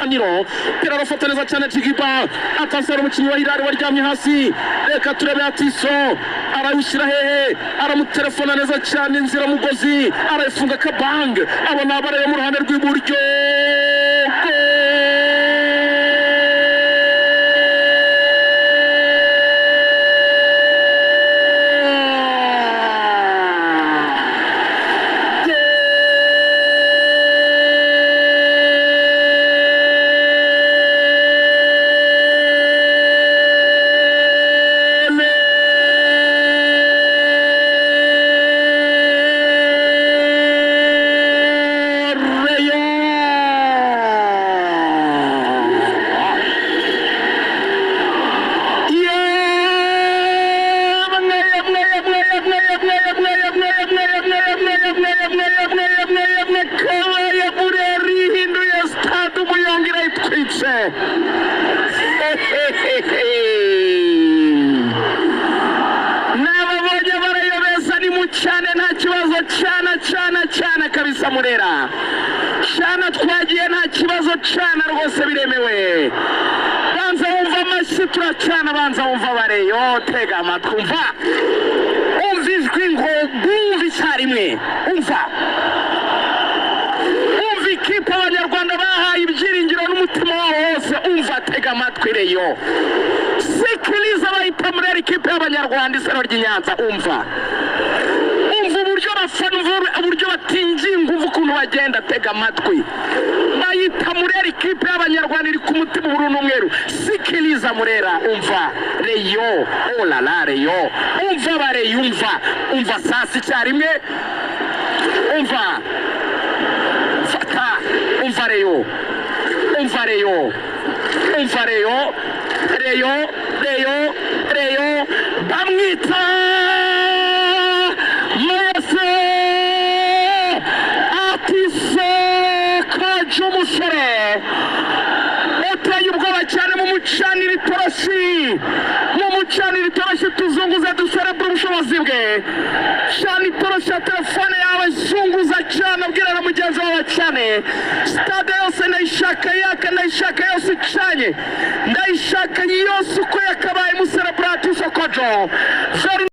Tamiro pira arafata neza cyane. Jigiba atasara umukinnyi wa Hilal waryamye hasi. Reka turebe, Atiso arawushyira hehe? Aramutelefona neza cyane, inzira mugozi arayifunga. Kabang abona abareye mu ruhande rw'iburyo. Kabaye Burera ihinduye stade Umuyonga, irayitwitse. N'ababonye barayobeza ni mu cyane, nta kibazo. Cyane cyane cyane kabisa. Murera cyane, twagiye, nta kibazo cyane rwose, biremewe. Banza wumva amashyi, turacana. Banza wumva bareyo, tega amatwi, umva, umva ijwi ngo bumve icyarimwe. Umva, umva ikipe Abanyarwanda bahaye ibyiringiro n'umutima wabo wose. Umva, tega amatwi, Rayon. Sikiliza, bayita Murera, ikipe y'Abanyarwanda, isero ry'Inyanza. Umva, umva uburyo bafana, umva uburyo batinginga, umva ukuntu bagenda. Tega amatwi, bayita Murera, ikipe y'Abanyarwanda iri ku mutima, ubururu n'umweru. Sikiliza Murera, umva Rayon, olala Rayon, umva bareyo, umva, umva sasa icyarimwe, umva, fata, umva Rayon, umva Rayon, umva Rayon, Rayon, Rayon, Rayon. Bamwita Mose Atise Kaje, umusore uteye ubwoba cyane. Mu mucanira itoroshi, mu mucanira itoroshi, tuzunguze, duserebure ubushobozi bwe cyane. Itoroshi ya telefone yawe, zunguza cyane, abwira na mugenzi wawe cyane. Stade yose ndayishaka yaka, ndayishaka yose icanye, ndayishaka yose uko yakabaye. Muserebure Atiso Kojo. Very